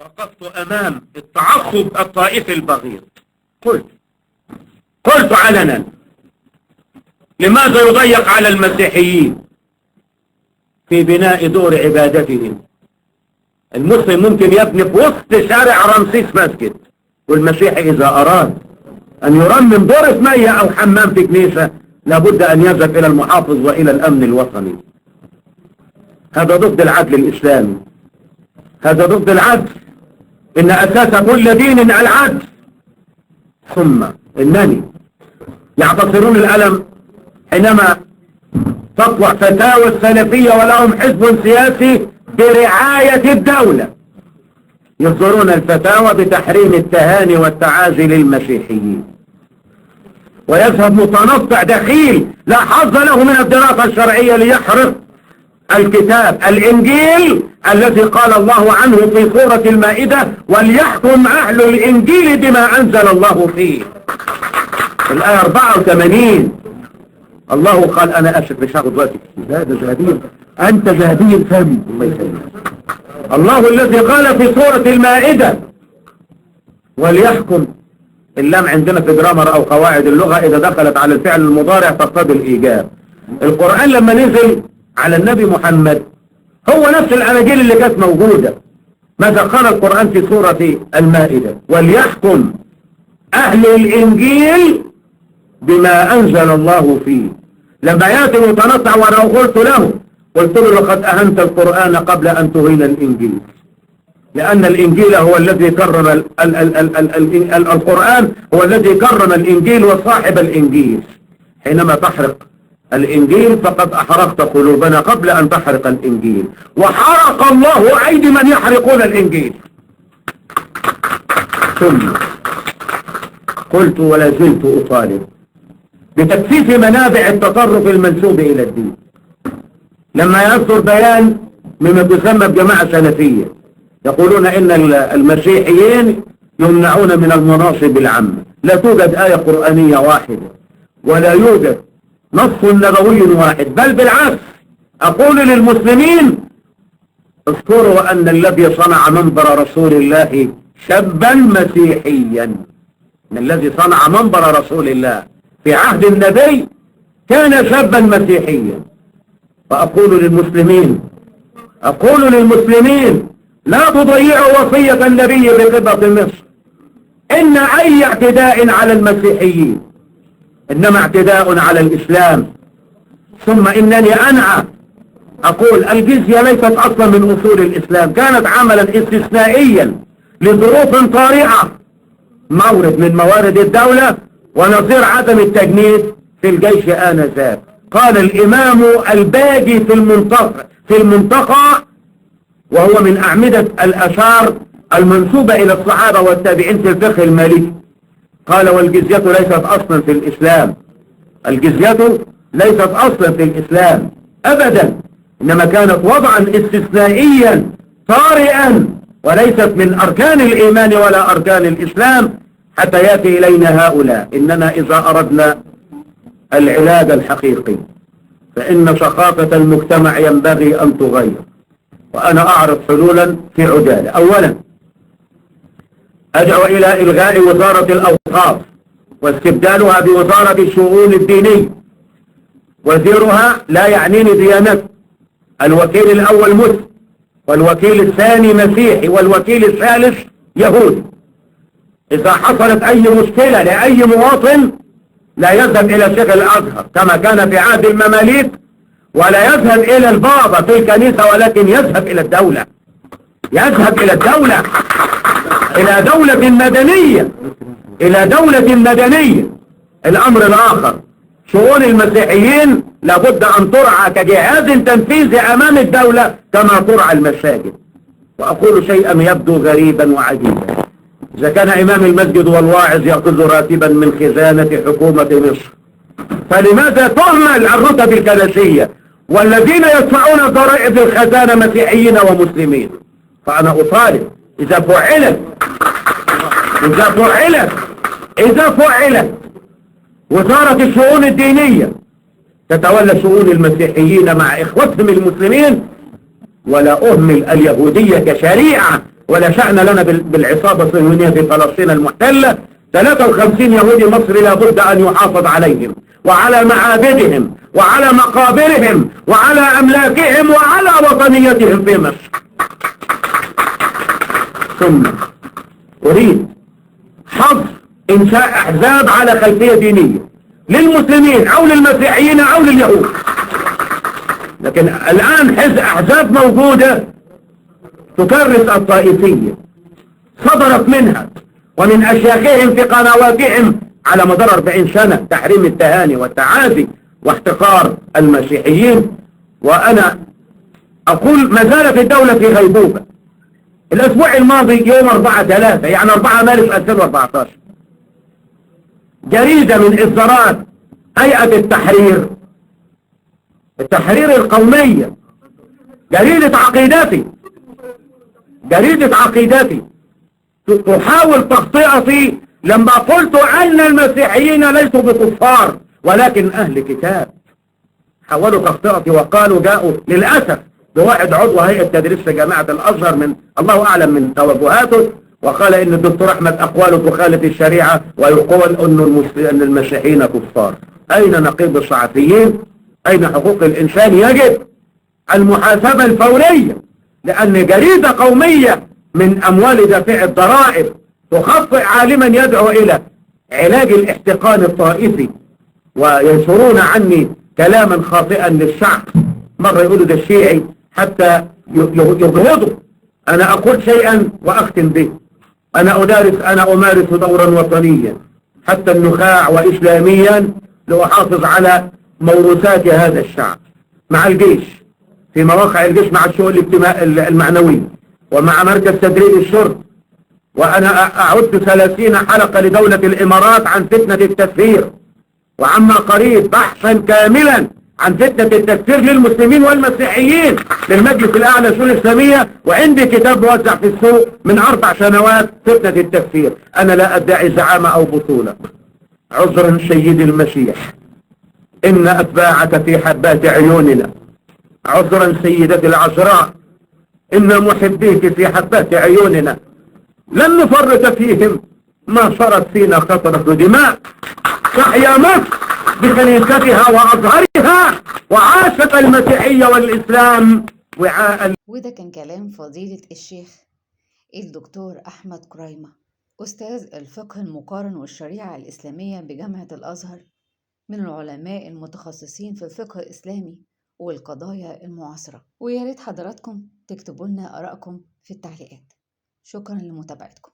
وقفت أمام التعصب الطائفي البغيض، قلت علنا: لماذا يضيق على المسيحيين في بناء دور عبادتهم؟ المسلم ممكن يبني في وسط شارع رمسيس مسجد، والمسيحي إذا أراد أن يرمم دورة مية أو حمام في كنيسة لابد أن يذهب إلى المحافظ وإلى الأمن الوطني. هذا ضد العدل الإسلامي، هذا ضد العدل. إن أساس كل دين العدل. ثم إنني يعتصرون الألم حينما تطلع فتاوى السلفية ولهم حزب سياسي برعاية الدولة، يصدرون الفتاوى بتحريم التهاني والتعازي للمسيحيين، ويذهب متنطع دخيل لا حظ له من الدراسة الشرعية ليحرق الكتاب الإنجيل الذي قال الله عنه في سورة المائدة: وليحكم أهل الإنجيل بما أنزل الله فيه. الآية 84. الله قال، أنا أسف مش هاخد وقت كتير. لا ده ذهبي، أنت ذهبي الفم. الله يسلمك. الله الذي قال في سورة المائدة وليحكم، اللام عندنا في جرامر أو قواعد اللغة إذا دخلت على الفعل المضارع تقتضي الإيجاب. القرآن لما نزل على النبي محمد هو نفس الأناجيل اللي كانت موجودة. ماذا قال القرآن في سورة المائدة؟ وليحكم أهل الإنجيل بما أنزل الله فيه. لما يأتي متنطع، وأنا قلت له، قلت له لقد أهنت القرآن قبل أن تهين الإنجيل، لأن الإنجيل هو الذي كرم القرآن هو الذي كرم الإنجيل وصاحب الإنجيل. حينما تحرق الإنجيل فقد أحرقت قلوبنا قبل أن تحرق الإنجيل، وحرق الله أيدي من يحرقون الإنجيل. ثم قلت ولا زلت أطالب بتكثيف منابع التطرف المنسوب إلى الدين. لما يصدر بيان مما تسمى بجماعة سلفية يقولون إن المسيحيين يمنعون من المناصب العامة، لا توجد آية قرآنية واحدة ولا يوجد نص نبوي واحد، بل بالعكس أقول للمسلمين: اذكروا أن الذي صنع منبر رسول الله شابا مسيحيا، إن الذي صنع منبر رسول الله في عهد النبي كان شابا مسيحيا. وأقول للمسلمين، أقول للمسلمين: لا تضيعوا وصية النبي بقبة مصر. إن أي اعتداء على المسيحيين إنما اعتداء على الإسلام. ثم إنني أنعى أقول الجزية ليست أصلا من أصول الإسلام، كانت عملا استثنائيا لظروف طارئة، مورد من موارد الدولة ونظير عدم التجنيد في الجيش آنذاك. قال الإمام الباجي في المنطقة، وهو من أعمدة الآثار المنسوبة إلى الصحابة والتابعين في الفقه المالكي، قال: والجزية ليست أصلا في الإسلام، الجزية ليست أصلا في الإسلام أبدا، إنما كانت وضعا استثنائيا طارئا وليست من أركان الإيمان ولا أركان الإسلام حتى يأتي إلينا هؤلاء. إننا إذا أردنا العلاج الحقيقي فإن ثقافة المجتمع ينبغي أن تغير، وأنا أعرض حلولا في عجالة. أولا، أدعو إلى إلغاء وزارة الأوقاف واستبدالها بوزارة الشؤون الدينية، وزيرها لا يعنيني ديانته، الوكيل الأول مسلم والوكيل الثاني مسيحي والوكيل الثالث يهودي. إذا حصلت أي مشكلة لأي مواطن لا يذهب إلى شيخ الأزهر كما كان في عهد المماليك، ولا يذهب إلى البابا في الكنيسة، ولكن يذهب إلى الدولة، يذهب إلى الدولة، إلى دولة مدنية، إلى دولة مدنية. الأمر الآخر، شؤون المسيحيين لابد أن ترعى كجهاز تنفيذي أمام الدولة كما ترعى المساجد. وأقول شيئا يبدو غريبا وعجيبا: إذا كان إمام المسجد والواعظ يأخذ راتبا من خزانة حكومة مصر، فلماذا تهمل الرتب الكنسية والذين يدفعون ضرائب الخزانة مسيحيين ومسلمين؟ فأنا أطالب إذا فعلت وزارة الشؤون الدينية تتولى شؤون المسيحيين مع إخوتهم المسلمين، ولا أهمل اليهودية كشريعة ولا شأن لنا بالعصابة الصهيونية في فلسطين المحتلة. 53 يهودي مصري لابد أن يحافظ عليهم وعلى معابدهم وعلى مقابرهم وعلى أملاكهم وعلى وطنيتهم في مصر. ثم أريد حظر إنشاء أحزاب على خلفية دينية للمسلمين أو للمسيحيين أو لليهود. لكن الآن أحزاب موجودة تكرس الطائفية، صدرت منها ومن أشياخهم في قنواتهم على مدار 40 سنة تحريم التهاني والتعازي واحتقار المسيحيين. وأنا أقول ما زالت الدولة في غيبوبة. الأسبوع الماضي يوم 4/3، يعني 4 مارس 2014، جريدة من إصدارات هيئة التحرير، التحرير القومية، جريدة عقيدتي، جريدة عقيدتي تحاول تخطئتي لما قلت أن المسيحيين ليسوا بكفار ولكن أهل كتاب. حاولوا تخطئتي وقالوا، جاءوا للأسف بواحد عضو هيئة تدريس في جامعة الأزهر من الله أعلم من توجهاته، وقال إن الدكتور أحمد أقواله تخالف الشريعة ويقول أن المسيحيين كفار. أين نقيب الصحفيين؟ أين حقوق الإنسان؟ يجب المحاسبة الفورية، لأن جريدة قومية من أموال دافع الضرائب تخطئ عالما يدعو إلى علاج الاحتقان الطائفي، وينشرون عني كلاما خاطئا للشعب. مرة يقولوا ده الشيعي حتى يبغضوا. أنا أقول شيئا وأختم به، أنا أمارس دورا وطنيا حتى النخاع وإسلاميا لأحافظ على موروثات هذا الشعب، مع الجيش في مواقع الجيش، مع الشؤون المعنوية، ومع مركز تدريب الشرطة. وأنا أعد 30 حلقة لدولة الإمارات عن فتنة التكفير، وعما قريب بحثا كاملا عن فتنة التكفير للمسلمين والمسيحيين للمجلس الأعلى للشؤون الإسلامية. وعندي كتاب موزع في السوق من 4 سنوات، فتنة التكفير. أنا لا أدعي زعامة أو بطولة. عذرا سيدي المسيح، إن أتباعك في حبات عيوننا. عذرا سيدتي العذراء، إن محبيك في حبات عيوننا. لن نفرط فيهم ما صارت فينا قطرة دماء. تحيا مصر بكنيستها وأزهرها، وعاشت المسيحية والإسلام وعاء. وده كان كلام فضيلة الشيخ الدكتور أحمد كريمة، أستاذ الفقه المقارن والشريعة الإسلامية بجامعة الأزهر، من العلماء المتخصصين في الفقه الإسلامي والقضايا المعاصرة. ويا ريت حضراتكم تكتبوا لنا آرائكم في التعليقات. شكرا لمتابعتكم.